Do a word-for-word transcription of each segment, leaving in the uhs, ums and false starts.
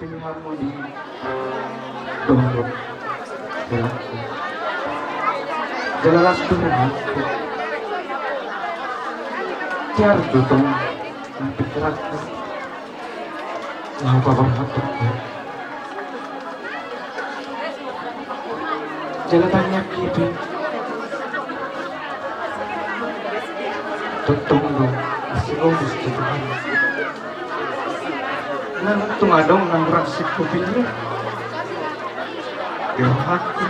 Pilihanmu di dohot. Jala, jala las tu rohangku. Tiar do tong nang pikiranku. Laho paborhathon ho. Jala tangiang i pe. Tongtong do asi ni Tuhan. Nang tung adong na hurang singkop i di rohangku.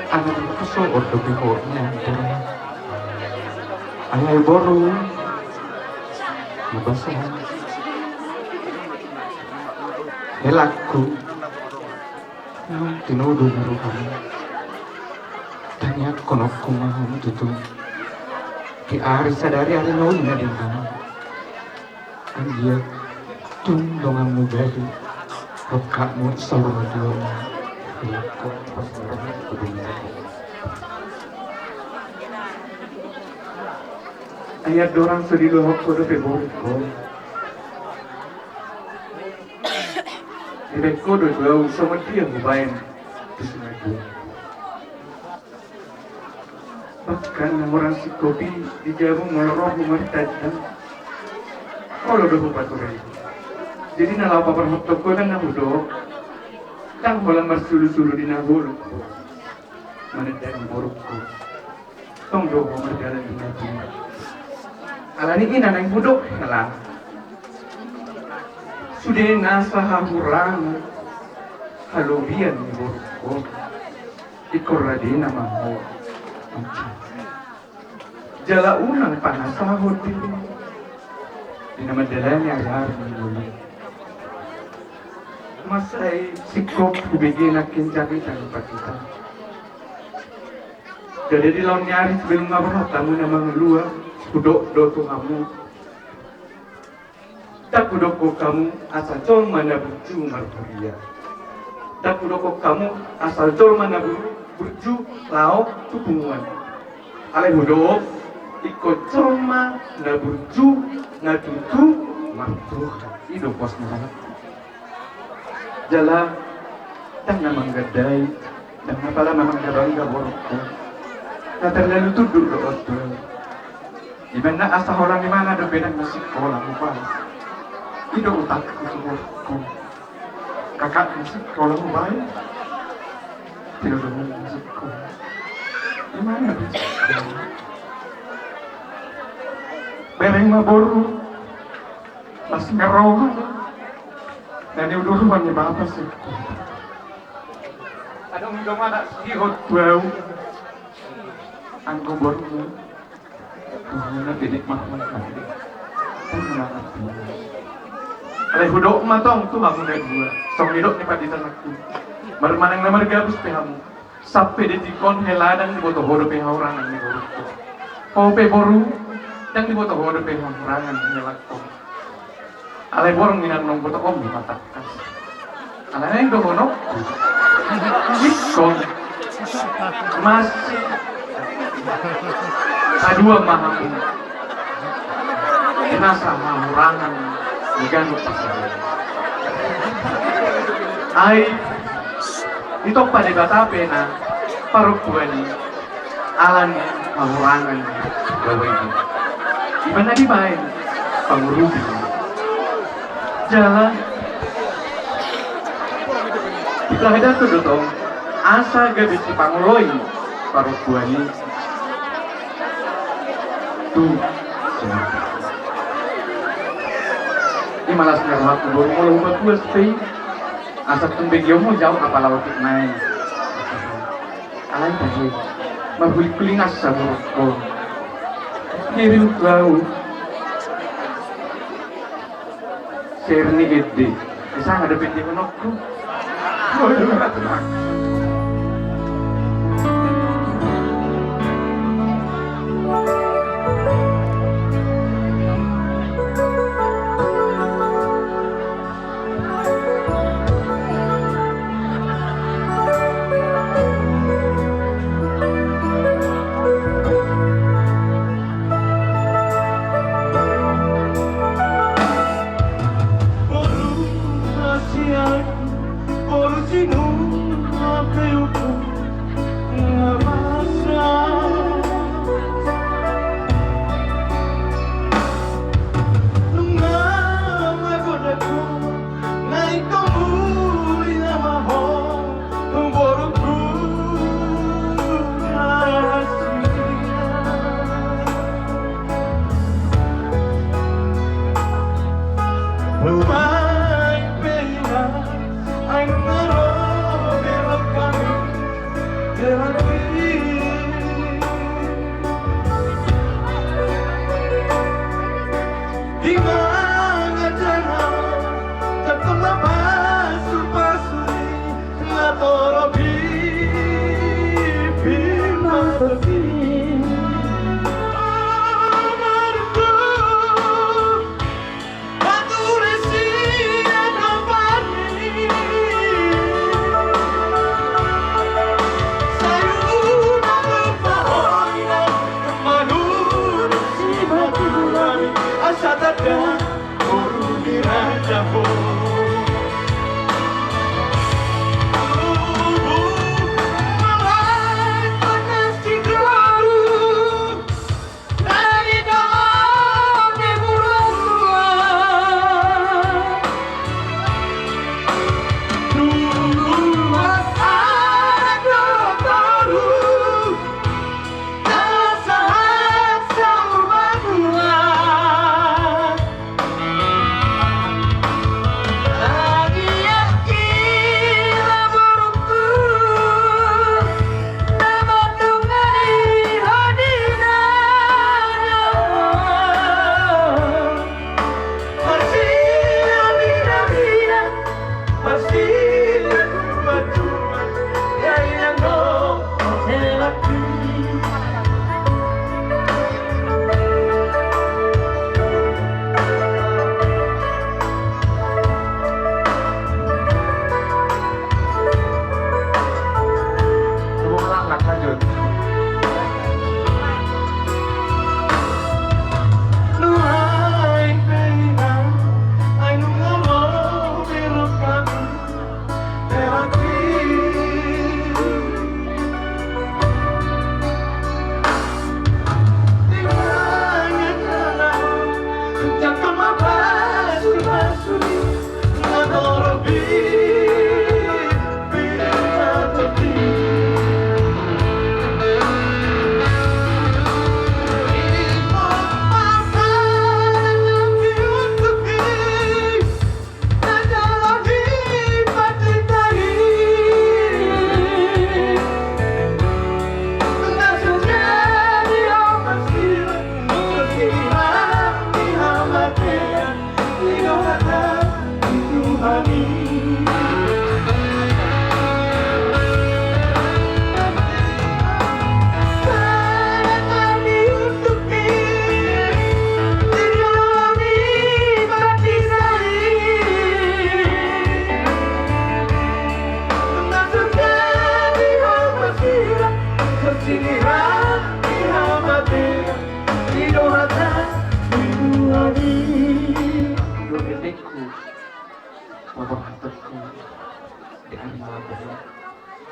Anak, husohot dope ho nian. Alai boru, na basa helangku. Naung tinodo ni roham, tangiangkononku ma hamu tutu. Di ari sadari ari na uli na denggan. Anggiat tung donganmu bali, rongkapmu saur matua. Helangku, pas marom tu dunia. Ai andorang so diluahon ho dope borungkon, dibaen ho do tu ahu songon dia hubaen tu si Matua. Bahkan na hurang singkop i di jabu molo ro ho martanda, olo do hupaturai. Jadi na laho paborhathon ho na hudok, ndang holan marsulusulu di na huolop ho. Manandani borungkon. Tong do ho mardalan di na tua. Alani i na naeng hudok hela. Sude nasa hahurangan, halobian ni borungkon, ingkon rade nama ho. Jala unang panasahon diri di na mandalani ari-ari ni ngolu. Mansai singkop hubege nangkin jaminan patita. Jadi di laon ni ari sebelum na borhat hamu na mangalua, hudok do tu hamu. Ndang hudokkon hamu asa jolma na burju marhuria. Ndang hudokkon hamu asa jolma na bur-, burju laho tu punguan. Alai hudok, ingkon jolma na burju na tutu martuhan. I do pos ni rohangku. Jala ndang na manggandai, ndang na pala na manggabangga borungkon. Na terlalu tunduk do on tu ahu. Di mana asa holan imana dope nang na sikola hubaen. I do utangku tu borungkon. Kakak na sikola hubaen. Tidak ada na sikola. Imana do sikola. Bereng ma boru. Las ni roha. Na niuduruhon ni bapa sikola. Adong do anak sihot bau. Anggo boru. Boru na pendek ma. Alai hudok ma tong tu hamu na dua. Songon nidok ni pandita nangkin. Marmanang na margabus pe hamu. Sampe detik on hela ndang diboto ho dope hahurangan ni borungkon. Ho pe boru, ndang diboto ho dope hahurangan ni helangkon. Alai borung inang naung boto on ma tangkas. Alai naeng dohononku. Ingkon. Masih. Paduan ma hamu. Nasa hahurangan di ganup pasaran. Ai ditompa Debata pe na parompuan i ala ni hahurangan ni baoa i. Di mana dibaen pangurupi. Jala dipahadatahon do tong asa gabe sipangoloi parompuan i. Tu. I ma las ni rohangku boru molo hupatua pe i. Asa tung begeonmu jau apala otik nai. Alai tahe. Marhuling-huling asa borungkon. Kirim tu ahu. Serni ede. Sanga dope di honokku.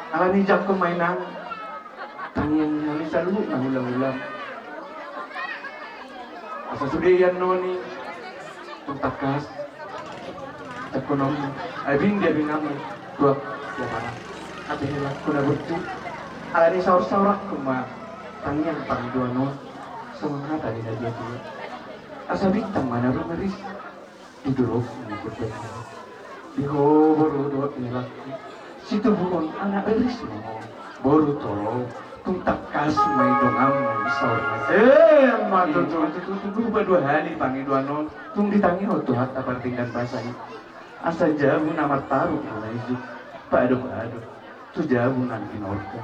Alani i jangkon ma inang, tangiang ni hami saluhut na hulahulam. Asa sude iannon i tung tangkas jangkonon, ai bing dia bing amu tuak dia parang. Ate hela ku na burju, alani saursaurangku ma tangiang pangidoan on. Songon hata ni na dia dia, asa bintang ma na rumiris. Di dolok ni pepet. Di ho boru dohot ni laku, situbuhon anak riris ma ho. Boru tolo, tung tangkas ma i donganmu saur matua. Eh, ma tutu. Tutu, tutu, tutu, dua hali pangidoan on tung ditangihon Tuhanta pardenggan basa i. Asa jabu na martaruh na ijuk, paadop-adop tu jabu nang di norga.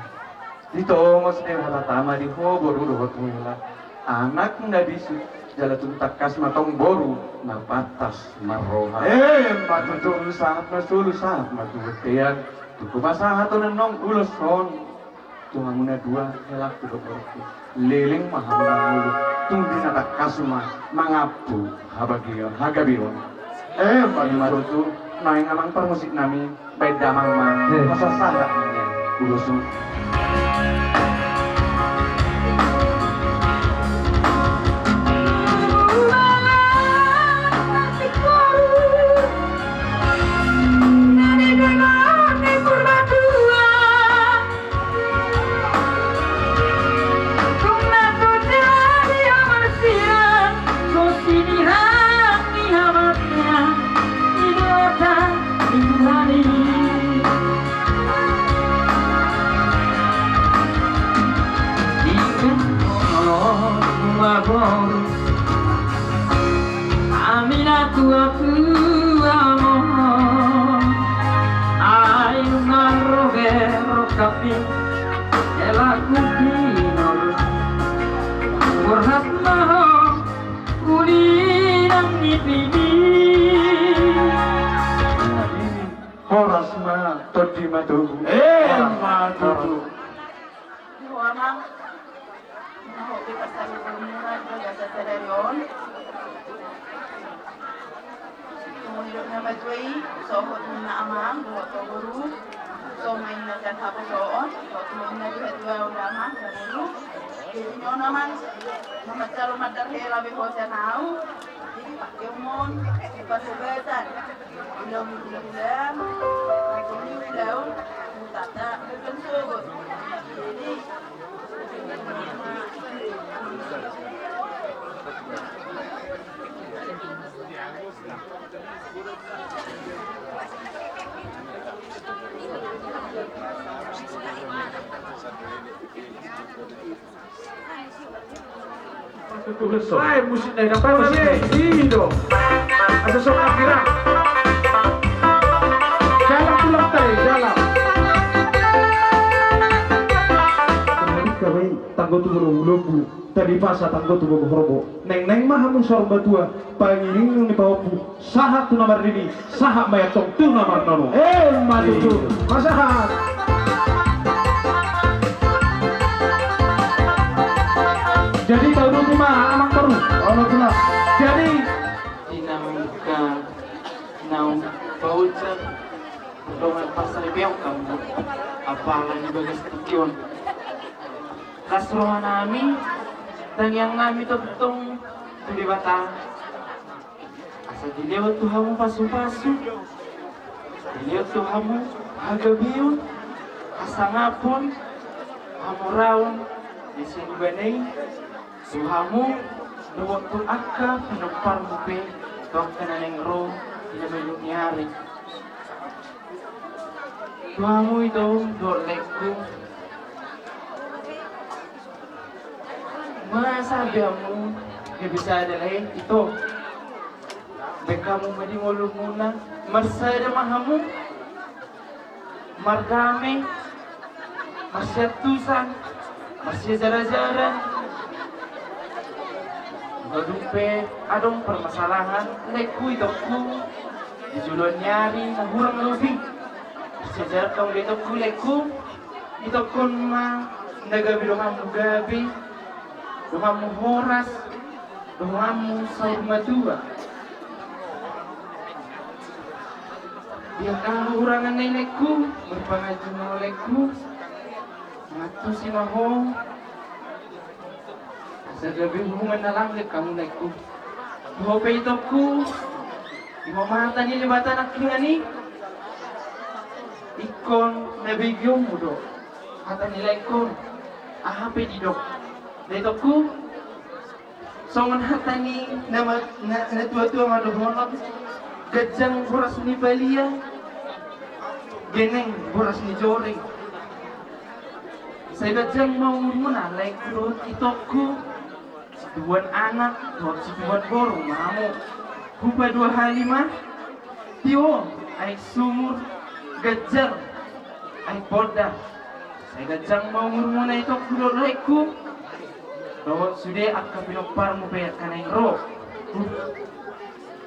Ditongos ni Debata ma di ho boru dohot hela, anak na bisuk jala tung tangkas ma tong boru na pantas marroha. Eh, ma tutu. Solu sahat ma solu, sahat ma tu bontean. Tung hupasahat on annon ulos on tu hamu na dua, helaku dohot boruku. Leleng ma hamu na mangolu, tung di na tangkas ma mangampu habagion, hagabeon. Eh, ma tutu. Naeng amang parmusik nami, baen damang ma. Eh. Pasahat-sahat ma ulos on. Ami na tuatua ma, ai nunga ro be rongkapmi, helaku di na Ima tutu. Ima tutu. Di ho amang. Na ho pe pasahat muna di bagasan sadari on. Munduk na matua i, sohot muna amang, dohot ho boru. Sohot ma inna sian haposoon, sohot ma inna di hatuaon amang, dohot boru. Jadi on amang, na mansai mandar hela be ho sian au. Jadi pake umon, di pasobatan. Ulaon ni ulaon, ulaon ni ulaon, mutata bukan sogot. Jadi, Ai, musik na hidang, musik. I do. Asa songon na hira. Jalan pulang tai, jalan. Tanggo tu boru lombu, tadi pasa tanggo tu boru horbo. Neng neng ma hamu saur matua. Pangiringiring ni pahompu, sahat tu na marnini, sahat ma i antong tu na marnono. Ima tutu. Pasahat. Jadi tauduti ma amang boru. Olo tuna. Jadi di naung ka naung paucap dongan pasal beok kamu. Apala di bagas tingki on. Las roha nami, tangiang nami tongtong tu Debata. Asa dilehon tu hamu pasupasu, dilehon tu hamu hagabeon, hasangapon, hamoraon, na sian ibana i, tu hamu, dohot tu angka pinomparmu pe, tu angka na naeng ro di na malum ni ari. Tu hamu ito, dohot laengku. Masa be hamu gabe sada lae ito? Baen hamu ma di ngolumuna, marsada ma hamu, mardame, marsiantusan, marsiajarajaran. Molo dung pe adong permasalahan, laengku itongku, di joloan ni ari na hurang lobi, marsiajar hamu do itongku laengku. Itongkon ma na gabe donganmu gabe, donganmu horas, donganmu saur matua. Di angka hahurangan na i laengku, marpanganju ma ho laengku, mangantusi ma ho. Asa gabe hubungan na langgeng hamu laengku. Ho pe itongku, ima ma hata ni Debata nangkiningan i. Ingkon na begeonmu do hata ni laengkon, aha pe didok. Lae itongku, songon hata ni na ma-, na, natuatua ma dohonon, ganjang boras ni palia, geneng boras ni joreng. Sai ganjang ma umurmuna laengku dohot itongku. Situbuan anak dohot situbuan boru ma hamu. Hupa dua hali ma. Tio, aek sumur, ganjang, aek poda. Sai ganjang ma umurmuna itongku dohot laengku. Dohot sude angka pinomparmu pe angka naeng ro. Hu-,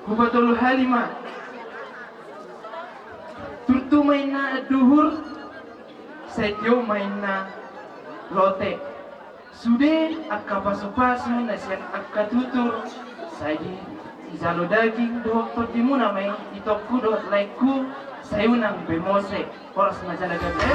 hupa tolu hali ma. Turtu ma inna anduhur, sai tio ma inna lote. Sude angka pasupasu na sian angka tutur, sai dijalo daging dohot tondimuna ma i itongku dohot laengku, sai unang be mose. Horas ma jala gabe.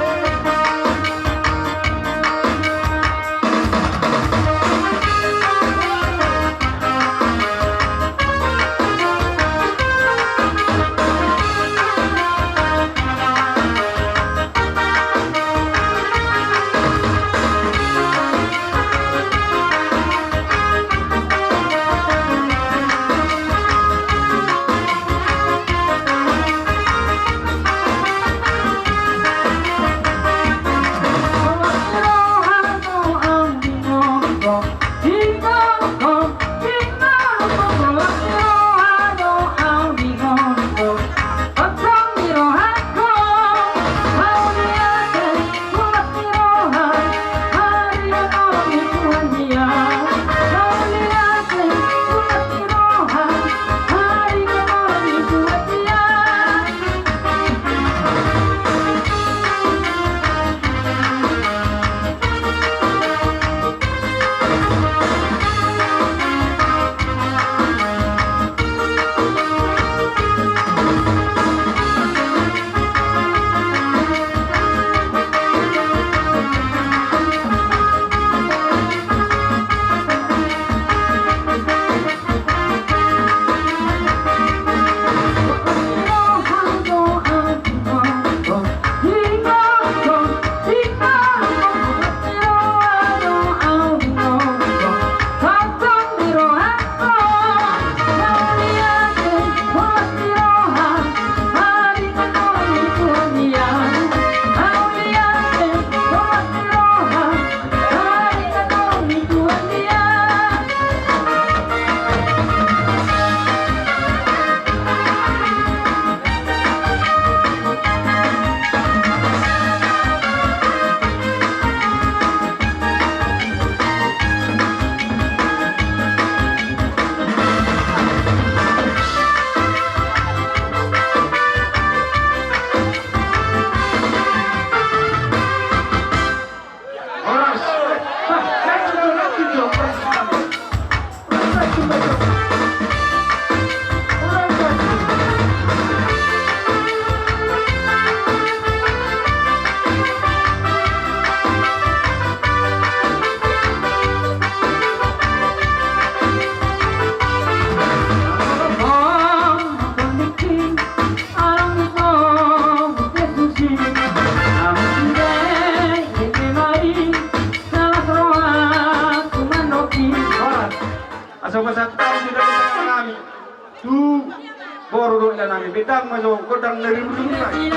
Sahat-sahat taon di dalam tangan nami tu boru dohot inanami, bendang ma jo gondang na rimbun-rimbun nai.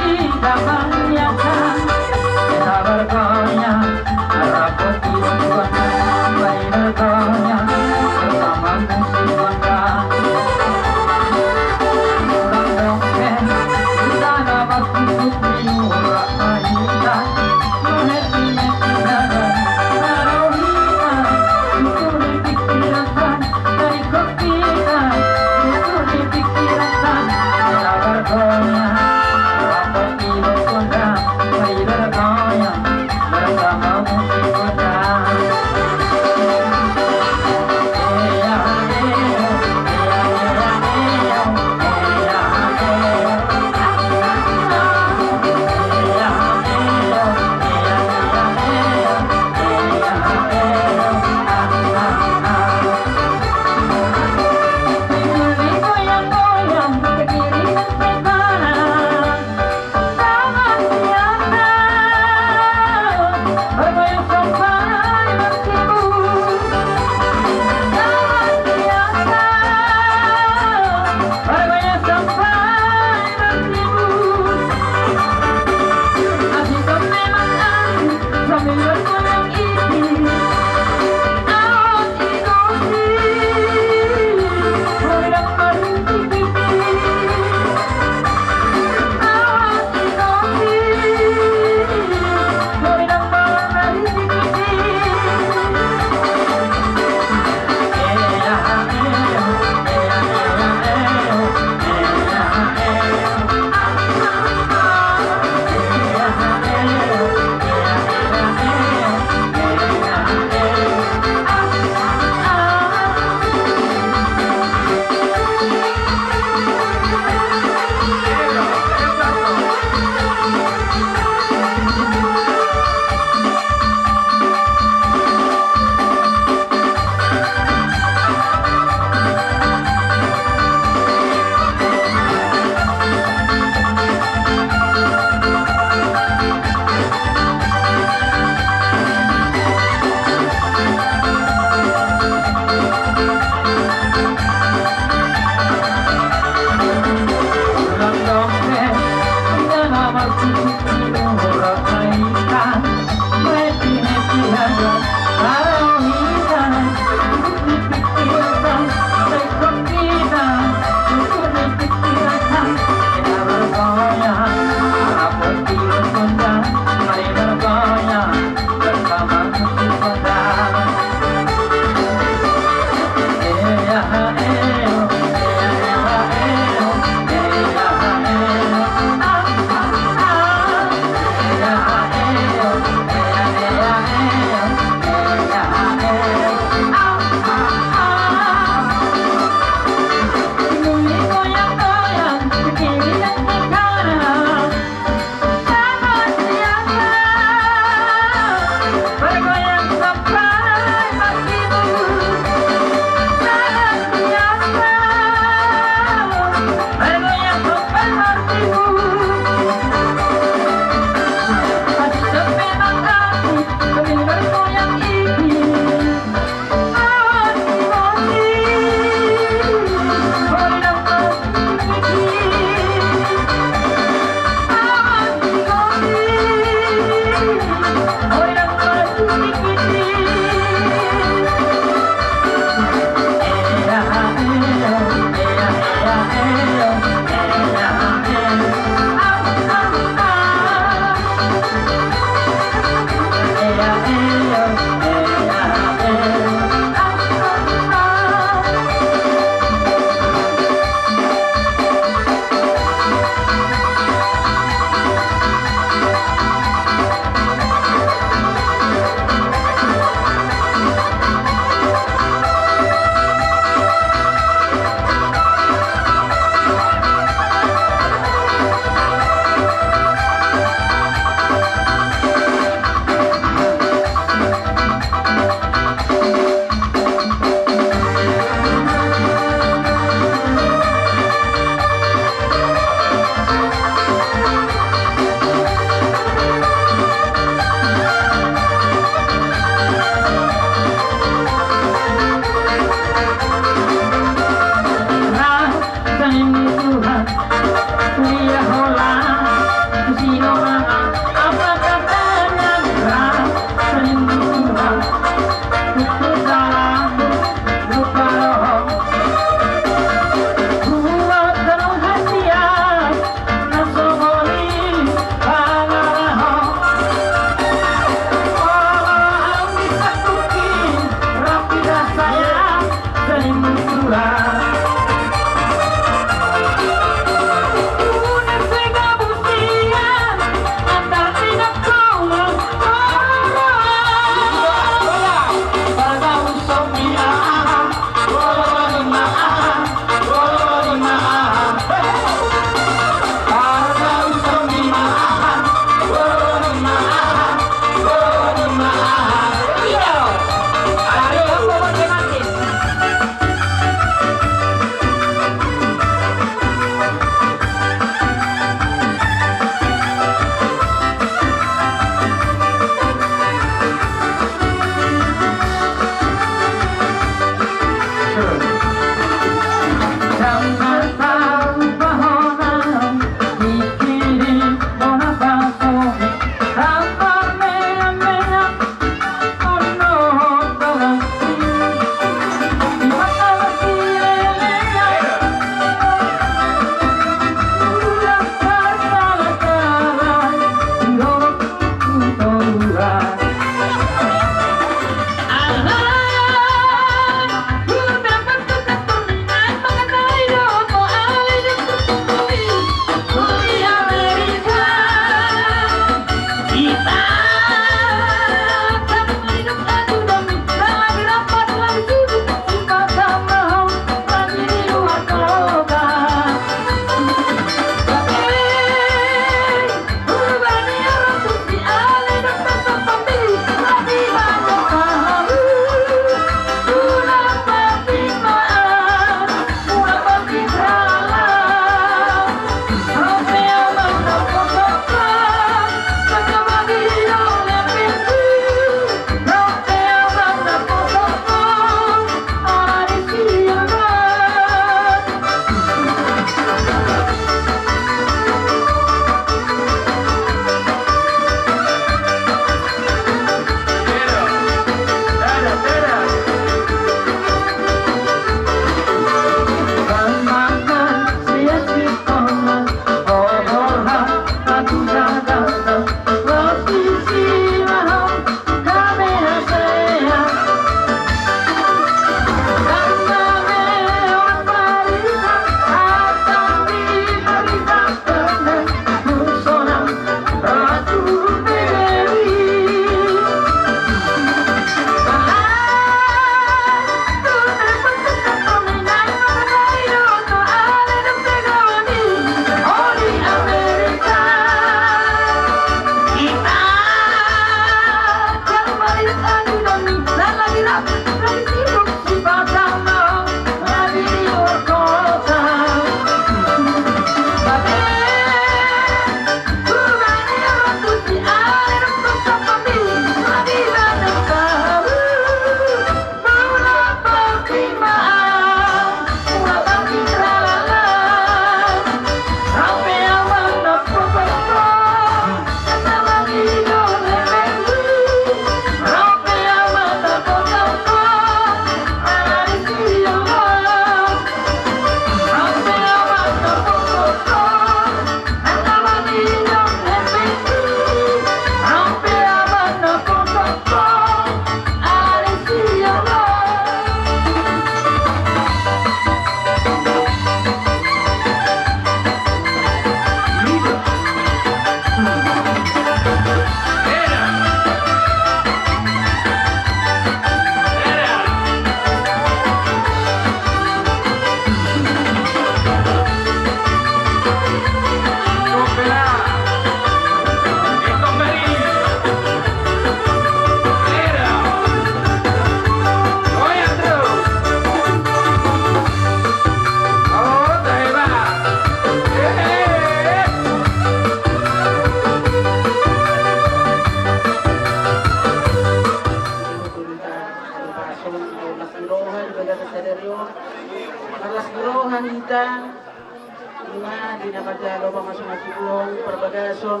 Pamasuk na tulung parbagason,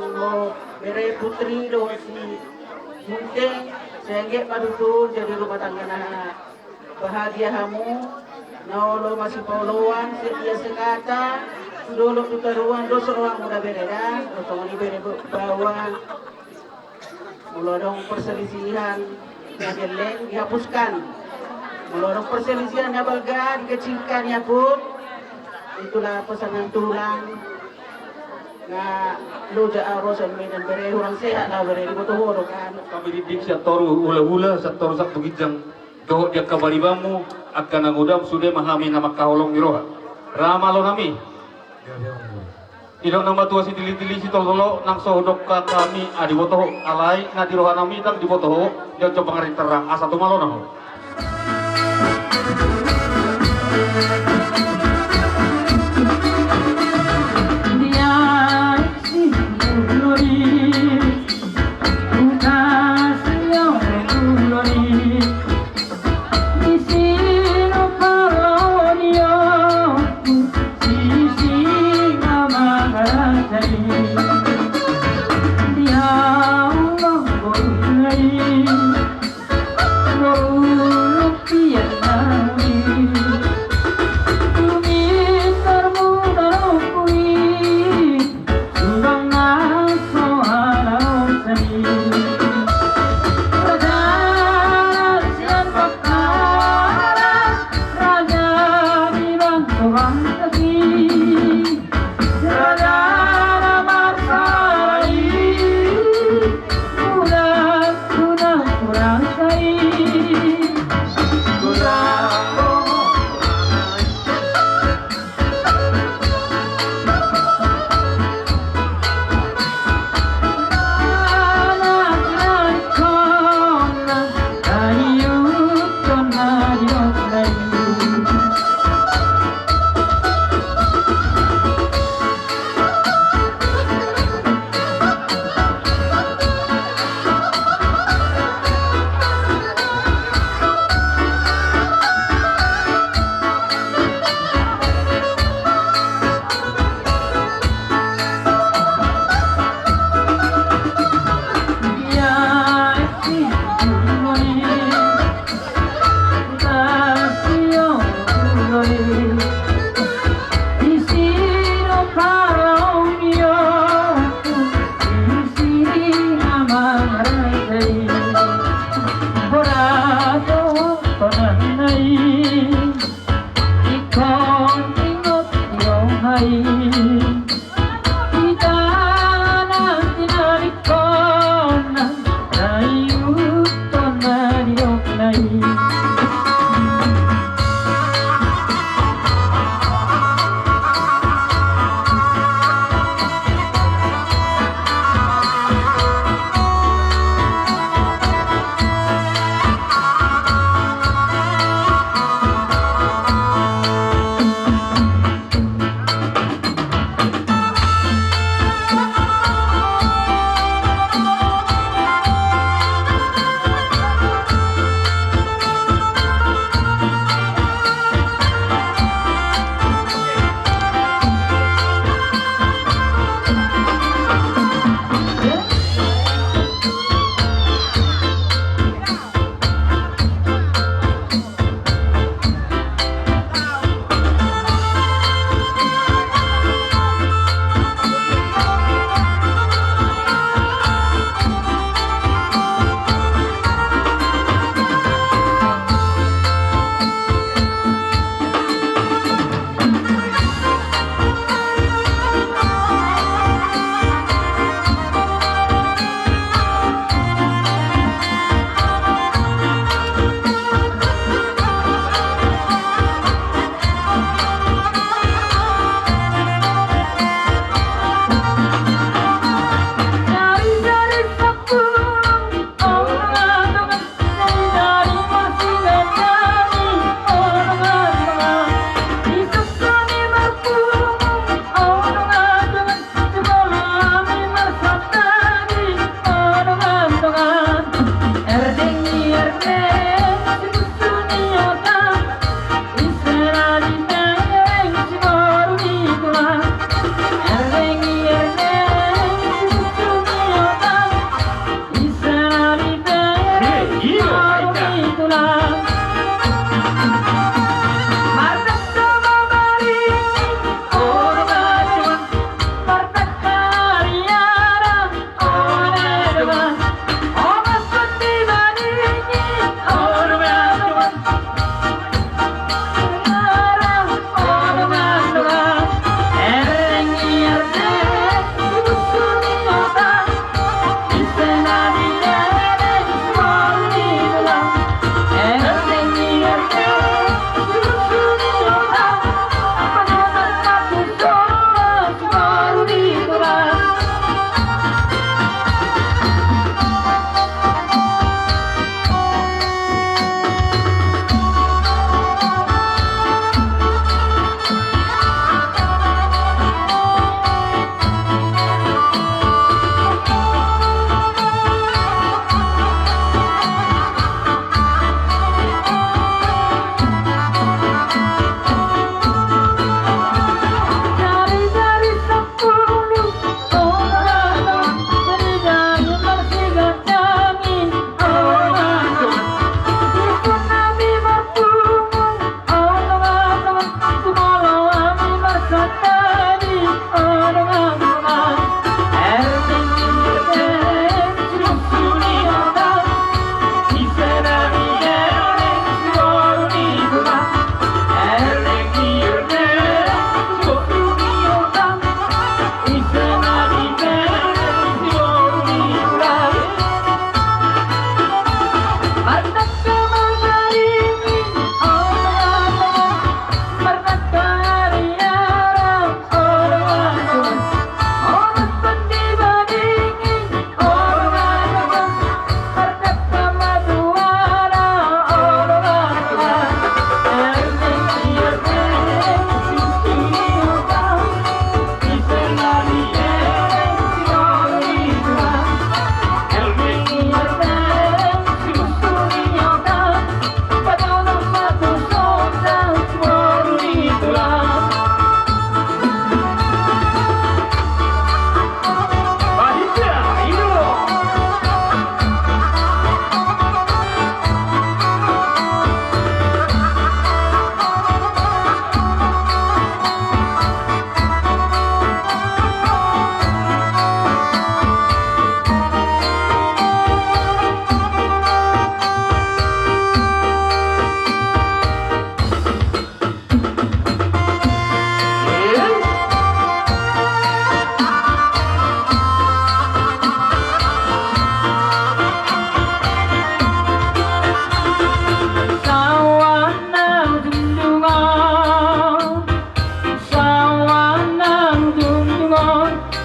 bere putri dohot si Munte, sai anggiat ma tutu jadi rumah tangga na bahagia hamu, na olo masipaoloan, setia sekata, tu dolok tu toruan, dos rohamu da bere da, dohot songon i bere baoa. Molo adong perselisihan na gelleng, dihapuskan. Molo adong perselisihan na balga, dikecilkan, dihapus. Itulah pesanan tulang. Na loja au ro sian Medan bere, hurang sehat au bere, diboto ho do kan. Hami rindik sian toru hulahula, sian toru sahat tu ginjang, dohot di angka paribanmu, angka na godang, sude ma hami na mangkaholongi roha. Ra malo nami. Didok na matua, sitilitili sitolotolo, nang so hudok hami, a diboto ho, alai na di roha nami ndang diboto ho, di oncom pangarintarang, asa tumalona ho.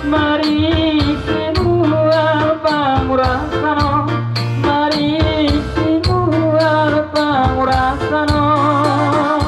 Marisi mual pangurasan on, marisi mual pangurasan on.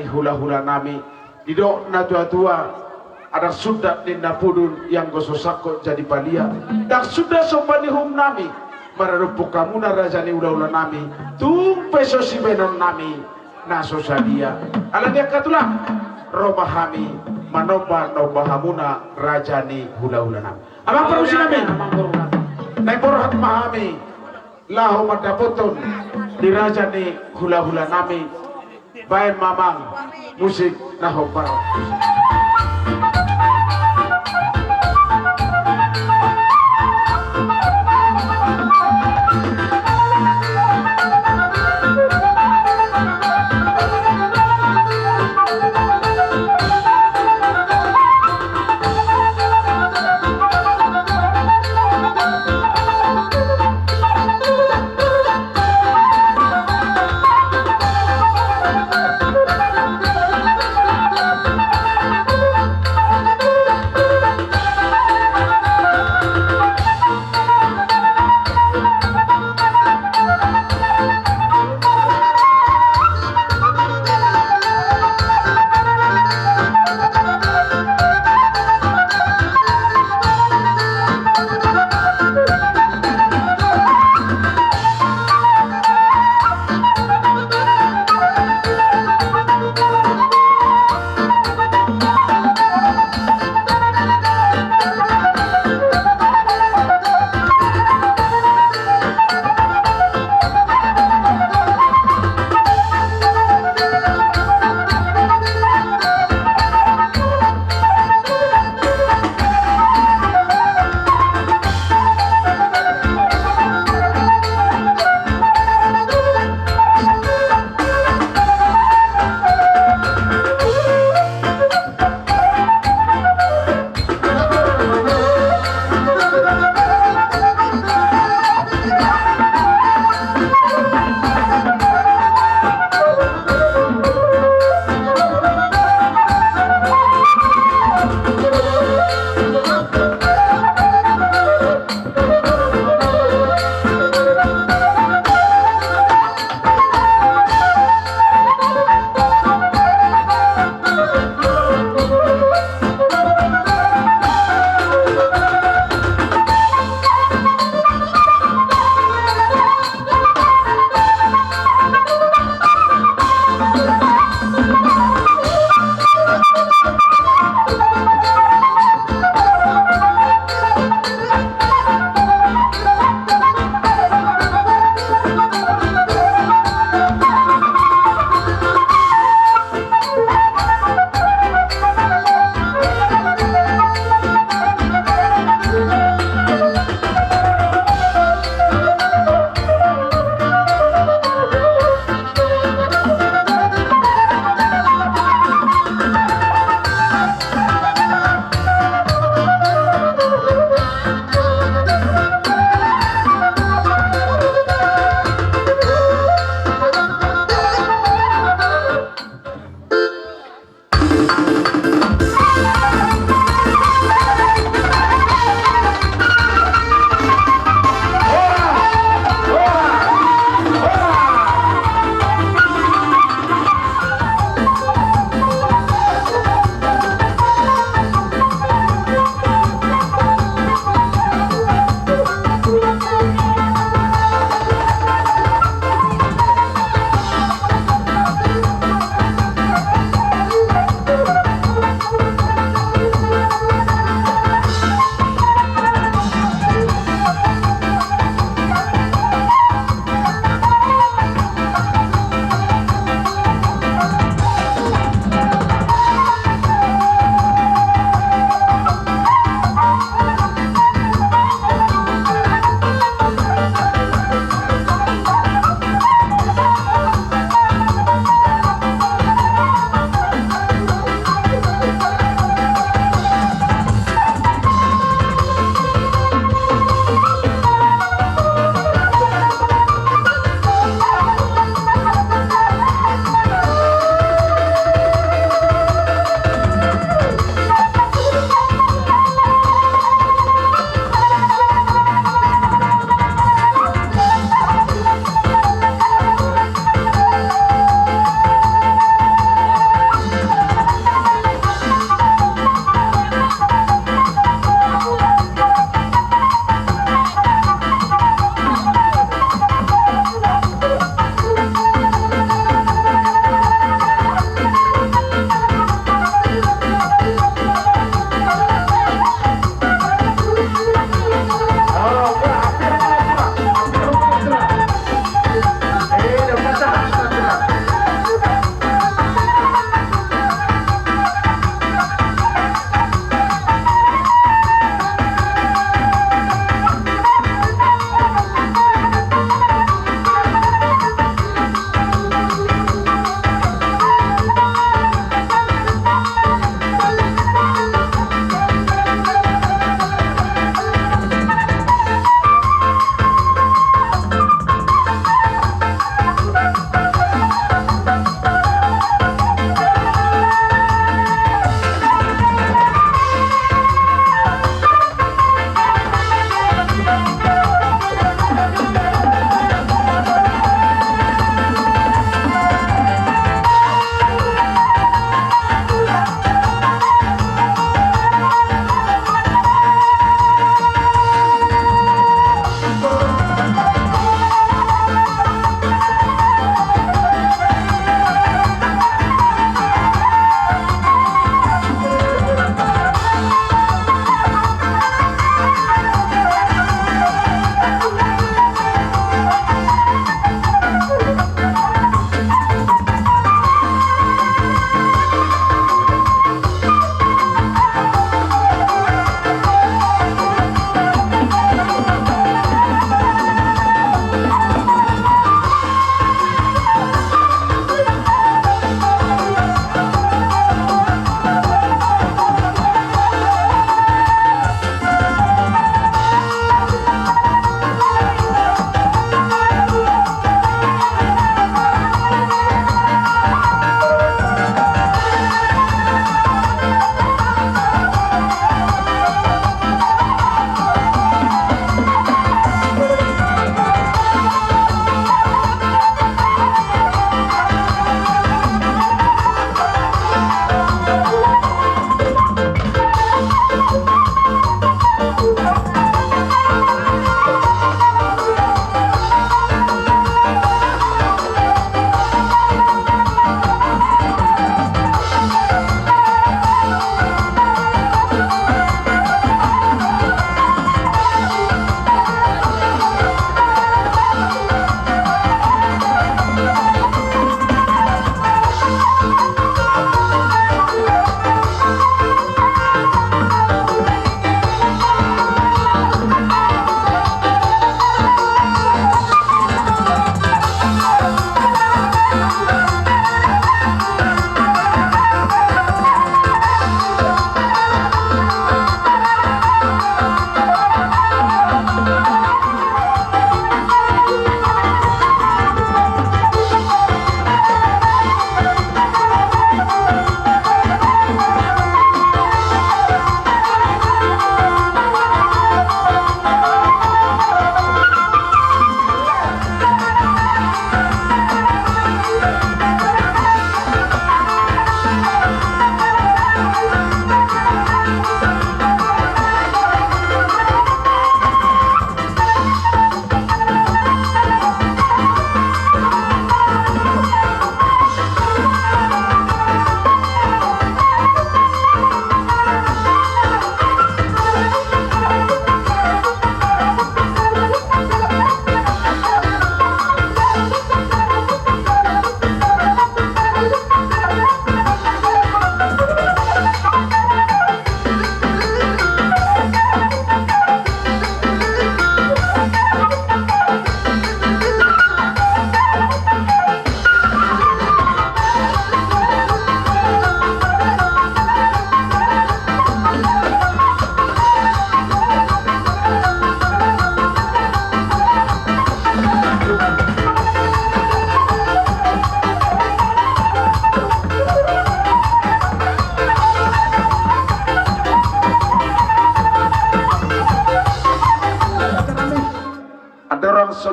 Hula-hula nami, didok na tua-tua, ndang sundat ninna pudun, ianggo so sangkot jadi palia. Ndang sundat somba ni uhum nami, maradophon hamuna raja ni hula-hula nami, tung pe so sibahenon nami na so sadia. Alani i angka tulang, ro ma hami manomba-nomba hamuna raja ni hula-hula nami. Amang parusi nami, naeng borhat ma hami laho mandapothon di raja ni hula-hula nami. Baen ma amang musik na hombar.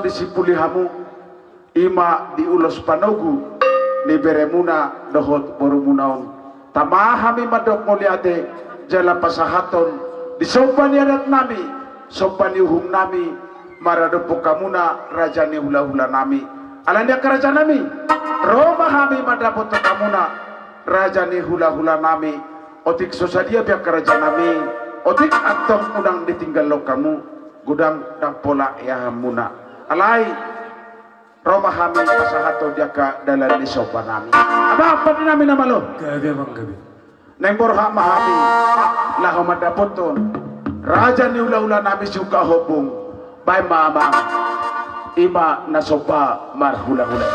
Disipuli hamu, i ma di ulos panogu ni beremuna dohot borumuna on. Tama hami mandok mauliate, jala pasahathon di somba ni adat nami, somba ni uhum nami, maradophon hamuna raja ni hulahula nami. Alani i angka raja nami, ro ma hami mandapothon hamuna raja ni hulahula nami. Otik so sadia be angka raja nami, otik antong unang ditinggalhon hamu, godang ndang pola iahamuna. Alai, ro ma hami pasahathon di angka dalan ni somba nami. Amang pande nami na malo. Gabe, amang, gabe. Naeng borhat ma hami laho mandapothon raja ni hulahula nami Siungkak Hombung. Baen ma, amang. I ma na somba marhulahula.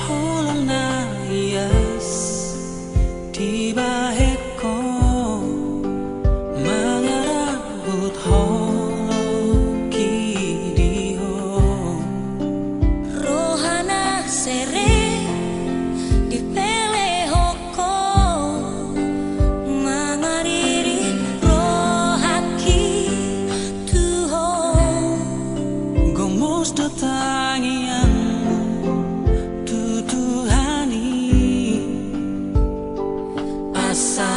Holong na ias dibahen ho, mangarahut holong i di ho. Roha na serep dipelehon ho, mangaririt rohangki tu ho. Gomos do tangiangmu tu Tuhan i, asa